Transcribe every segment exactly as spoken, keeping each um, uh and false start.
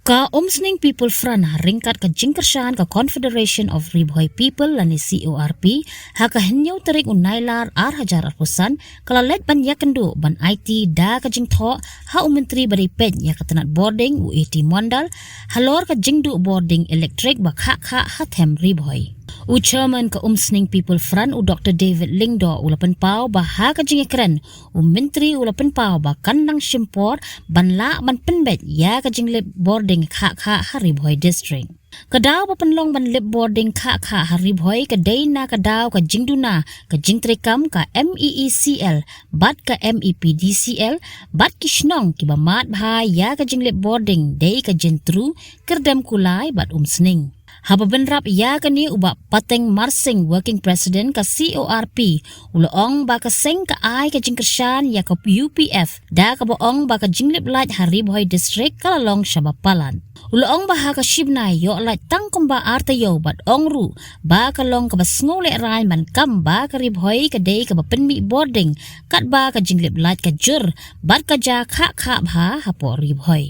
Ka Umsning People Front ha ryngkat ka jingkyrshan ka Confederation of Ri Bhoi People lane C O R P, ha ka hynñiew tarik u Nailar ar hajar arphew san, ka la leit ban ïakynduh ban aiti da ka jingthoh ha u Myntri ba dei peit ïa ka tnat bording u A T Mondal, halor ka jingduh bording elektrik ba khah khah ha them Ri Bhoi. U Chairman ka Umsning People Front u Doctor David Lyngdoh u la pynpaw ba ha ka jingïakren, u Myntri u la pynpaw ba kan nang shim por ban lah ban pynbeit ïa ka jinglip bording khah khah ha Ri Bhoi District. Ka daw ba pynlong ban lip bording khah khah ha Ri Bhoi ka dei na ka daw ka jingduna ka jingtreikam ka M E E C L bad ka M E P D C L bad ki shnong kiba mad bha ïa ka jinglip bording dei ka Jyntru, Kyrdemkulai bad Umsning. Haba bynrap ïa kane u Bah Pateng Marsing, Working President ka C O R P, u la ong ba ka seng ka ai ka jingkyrshan ïa ka U P F da kaba ong ba ka jinglip lait ha Ri Bhoi District ka la long shaba palat. U la ong ba ha ka shi bnai ïoh lait tang kumba ar taïew bad ong ruh ba ka long kaba sngewlehrain ban kam ba ka Ri Bhoi ka dei kaba pynmih bording katba ka jinglip lait ka jur bad ka jia khah khah bha hapoh Ri Bhoi.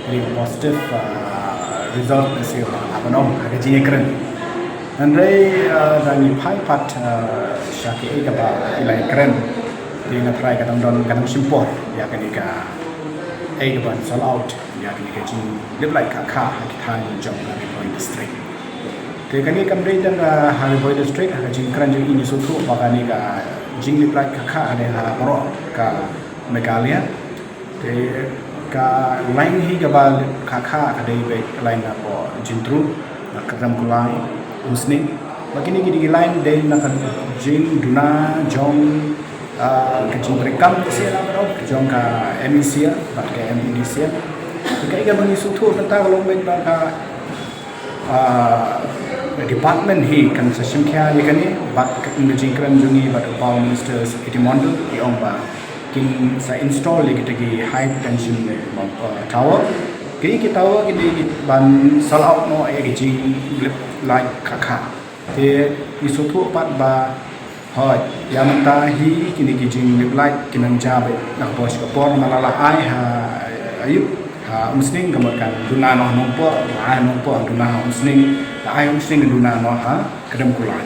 Very positive, uh, result this year, uh, ha ka jingïakren. Hynrei, uh, da ngi phai pat, uh, sha kiei kiba ki la ïakren, te nga tharai ka dang don, ka dang shim por ïa kane ka, ei, kaban solve out ïa kane ka jinglip lait khah khah ha ki thaiñ jong ka Ri Bhoi District. Te kane kam dei tang, uh, ha Ri Bhoi District, ha ka jingkren jong ngi ngi sngewthuh ba kane ka jinglip lait khah khah ka dei ha baroh ka Meghalaya. Te ka lain hi kaba khah khah ka dei beit lain napoh Jyntru, na Kyrdemkulai, Umsning. Ba kine ki dei ki lain dei na ka jingduna jong, ah, ka jingtreikam ka sien jong ka M E C L bad ka M E D C L. Te kaei kaba ngi sngewthuh mynta ka long beit ba ka ah, department hi kan sa shim khia ïa kane, bad ka, ka jingkren jong ngi bad u Power Minister A T Mondal, i ong ba kin sa install ïa kita ki high tension, uh, tower. Ki, ki tower ki dei ban solve out noh ïa ki jinglip lait khah khah. Te ngi sngewthuh pat ba Hooid, ïa mynta hi kine ki jinglip lait kin nang jia beit na ka por sha ka por, namar la la ai ha, aïu, ha Umsning, ka mut kan duna noh ha Nongpoh, la ai ha Nongpoh duna ha Umsning, la ai ha Umsning duna noh ha Kyrdemkulai.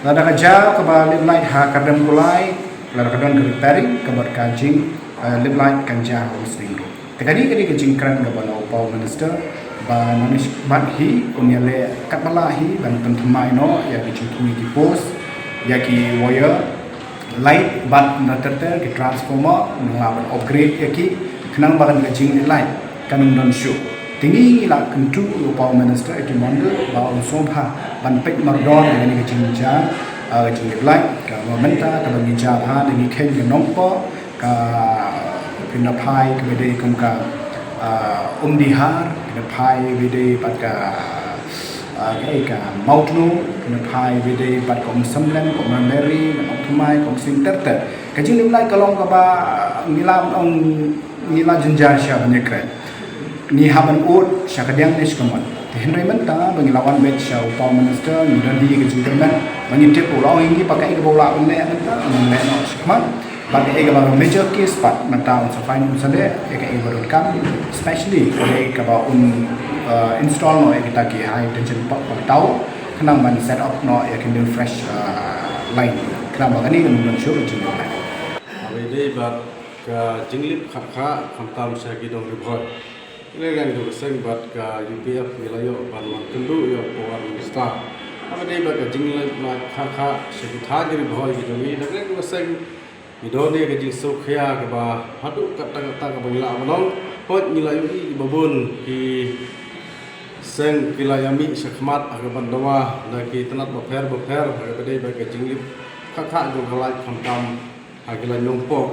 Lada ka jia kaba lip lait ha Kyrdemkulai, lada ka don ka repairing, ka mut ka jing, eh, lip lait kan jia ha Umsning ruh. Te ka dei, ka dei ka jingkren kaba na u Power Minister ba nangne shakhmat hi un ïaleh katba lah hi ban pynthymmai noh ïa ki jingthymmai ki post, ïa ki wire, light bad na ter ter ki transformer, nang lah ban upgrade ïa ki khnang ba kan ka jinglip lait kan ym don shuh. Te ngi la kyntu ïa u Power Minister A T Mondal ba un sngewbha ban peit mardor ïa kane ka jingjia, ah, ka jinglip lait, kaba mynta kaba ngi jia bha, ngi kheiñ ka Nongpoh, ka, phin da phai kaba dei kum ka, ah, Umdihar, phin da phai ba dei pat ka, ah, ka, eh, ka Mawtnu, phin da phai ba dei pat ka Umsymlem, ka Umrameri, ka Nongthymmai, ka Umsning ter ter. Ka jinglip lait ka long kaba ngi la ong, ngi la jynjar sha ban ïakren. Ngi hap ban ud sha ka diang ne sha ka mon. Te hynrei mynta ba ngi la wan beit sha u Power Minister, ngi don hi ka jingkyrmen ba ngi tip u la ong ïa ngi ba kaei kaba u lah ban leh mynta, un leh noh shakhmat. Bad kaei kaba ka major case pat mynta un sa find, un sa leh ïa kaei kaba donkam, especially kaei kaba un, uh, install noh ïa kita ki high tension po-, power tower, khnang ban set up noh ïa ki new fresh, uh, line. Khnang ba kane kan ym don shuh ka jinglip lait. Haba ïadei bad ka jinglip khah khah khamtam sha ki dong Ri Bhoi, ngi la ïeng jong ka seng bad ka U P F ngi la ïoh ban wan kynduh ïa u Power Minister. Haba ïadei bad ka jinglip lait khah khah sha ki thaiñ Ri Bhoi ki jong ngi, ngi la ïeng jong ka seng, ngi don ïa ka jingsngewkhia kaba haduh katta katta kaba ngi lah ban ong. Hooid, ngi la ïohi ba bun ki seng ki la ïa mih shakhmat ha kaban dawa na ki tnat bapher bapher ha kaba ïadei bad ka jinglip khah khah jong ka lait khamtam ha ki laiñ Nongpoh.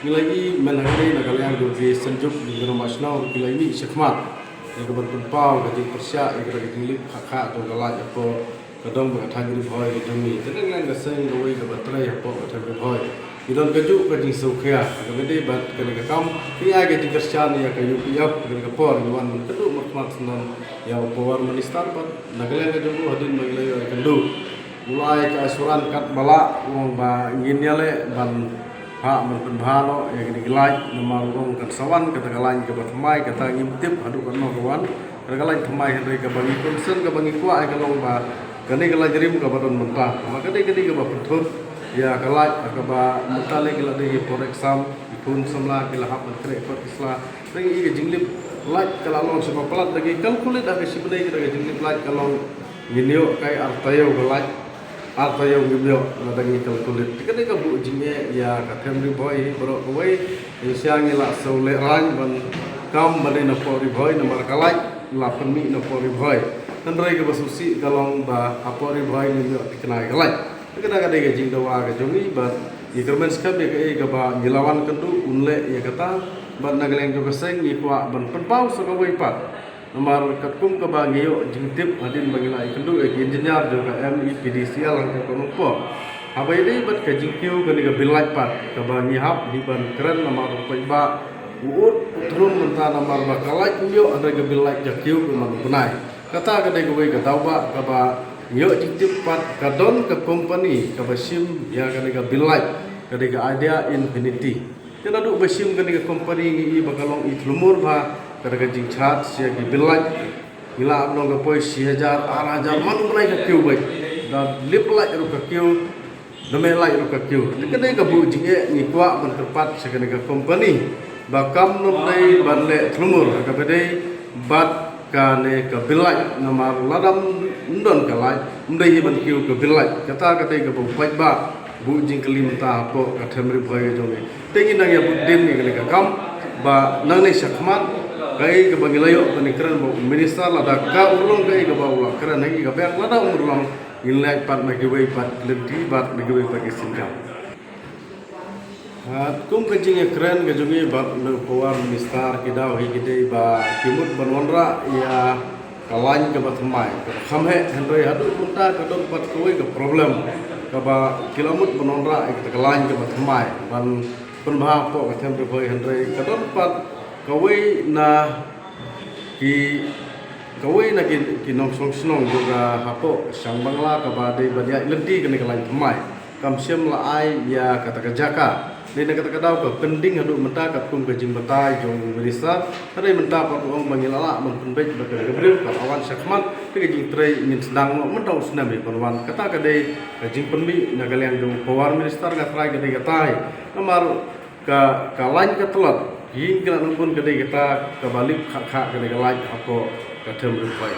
Ngi la ïohi mynta ha kane na ka liang jong ki Synjuk jong ki Rangbah Shnong ki la ïa mih shakhmat ïa kaban pynpaw ka jingpyrshah ïa ka jinglip khah khah jong ka lait hapoh ka dong bad ka thaiñ Ri Bhoi ka jong ngi. Te dang leng ka seng kawei kaba trei hapoh ka thaiñ Ri Bhoi, ngi don kajuh ka jingsngewkhia. Ha kaba ïadei bad kane ka kam, ngi ai ka jingkyrshan ïa ka U P F, ha kane ka por ngi wan mynta kynduh markhmat syndon ïa u Power Minister bad na ka liang ka jong u, hadien ba ngi la ïoh ïakynduh, u la ai ka assurance katba lah, u ong ba ngin ïaleh ban phah ban pynbha noh ïa kine ki lait, namar u ong kan sa wan kata ka lait kaba thymmai, kata ngim tip haduh katno ka wan. Ka lain thymmai hynrei kaba ngi concern kaba ngi kwah ïa ka long ba kane ka lain rim kaba don mynta. Ba kane kane kaba pynthut ïa ka lain kaba mynta lei ka la dei ïa por exam, ïa pun samla ki la hap ban khreh kot ki sla. Ngi ïa ka jinglip lain ka la long sha ba palat da ngi calculate da ka shi bnai ka da ka jinglip lain ka long ngin ïoh kai ar taïew ka lain. Ar taïew ngim ïoh, lada ngi calculate. Te kane ka buh jingeh ïa ka them Ri Bhoi hi baroh kawei. Ngi sha ngi la siew leh rang ban kam ban dei na poh Ri Bhoi namar ka lain la pynmih na poh Ri Bhoi. Hynrei kaba sngewsih ka long ba ha poh Ri Bhoi ngim ïoh thikna ïa ka lain. Te kane ka dei ka jingdawa ka jong ngi bad ngi kyrmen skhem ïa kaei kaba ngi la wan kynduh un leh ïa kata bad na ka liang jong ka seng ngi kwah ban pynpaw sa kawei pat. Namar katkum kaba ngi ïoh jingtip hadien ba ngi la ïakynduh ïa ki engineer jong ka MePDCL hangta ka Nongpoh. Haba ïadei bad ka jingkiew kane ka bill light pat kaba ngi hap hi ban kren namar u paidbah u ud u thnum mynta namar ba ka light ym ïoh hynrei ka bill light ka kiew ka man u bnai. Kata ka dei kawei ka daw ba kaba ngi ïoh jingtip pat ka don ka company kaba shim ïa kane ka bill light ka dei ka Idea Infinity. Te naduh ba shim kane ka company ngi i ba ka long i thlumur bha ka da ka jingcharge ïa ki bill light. Ngi lah ban ong ka poi shi hajar, ar hajar, man u bnai ka kiew beit. Da lip light ruh ka kiew, da meh light ruh ka kiew. Te kane ka buh jingeh ngi kwah ban kyrpad sha kane ka company ba kam nym dei ban leh thlumur ha kaba dei bad kane ka bill light namar lada ym don ka light ym dei hi ban kiew ka bill light. Kata ka dei kaba u paidbah buh jingkylli mynta hapoh ka them Ri Bhoi ka jong ngi. Te ngi nang ïa bud dien ïa kane ka kam ba nangne shakhmat kaei kaba ngi la ïoh ban kren bad u minister lada ka urlong kaei kaba u la kren ha ngi ka bek lada um urlong ngin leit pat na kiwei pat ki lynti bad na kiwei pat ki sienjam. Ha, kum ka jingïakren ka jong ngi bad u Power Minister ki daw hi ki dei ba ki mut ban wanrah ïa ka lain kaba thymmai kaba kham heh hynrei haduh mynta ka don pat kawei ka problem kaba ki la mut ban wanrah ïa kata ka lain kaba thymmai ban pynbha hapoh ka them Ri Bhoi hynrei ka don pat kawei na ki kawei na ki, ki nongshong shnong jong ka hapoh Shangbangla kaba dei ban ïaid lynti kane ka lain thymmai. Kam shym la ai ïa kata ka jaka. Dei na kata ka daw ka pending haduh mynta katkum ka jingbatai jong u minister. Hynrei mynta pat u ong ba ngi la lah ban pynbeit bad ka briew ka la wan shakhmat. Te ka jingtrei ngin sdang noh mynta u snem hi ban wan. Kata ka dei ka jingpynmih na ka liang jong u Power Minister nga trai ka dei katai. Namar ka, ka lain ka tlot, ïing ki la nang bun ka dei kata kaba lip kha kha ka dei ka lain hapoh ka them Ri Bhoi.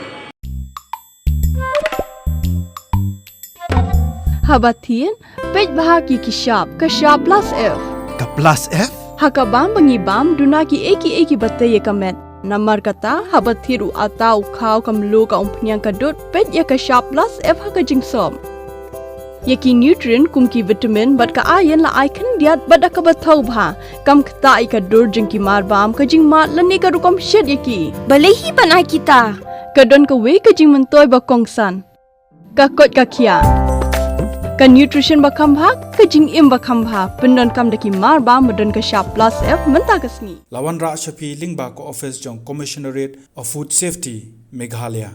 Haba thied, peit bha ki ki shap, ka shap plus F. Ka plus F? Ha ka bam ba ngi bam, duna kiei kiei kiba tei ïa ka met. Namar kata, haba thied u atta, u khaw, ka mluh, ka umphniang, ka dud, peit ïa ka shap plus F ha ka jingsop. Ïa ki nutrient kum ki vitamin bad ka iron la ai khyndiat bad da kaba thaw bha. Kam ktah ïa ka dur jong ki marbam, ka jingmad lane ka rukom shet ïa ki. Balei hi ban ai kita? Ka don kawei ka jingmyntoi ba kongsan. Ka koit ka khiah. Ka nutrition ba kham bha, ka jingim ba kham bha. Pyndonkam da ki marbam ba don ka shap plus F mynta ka sngi. La wanrah sha phi lyngba ka office jong Commissionerate of Food Safety, Meghalaya.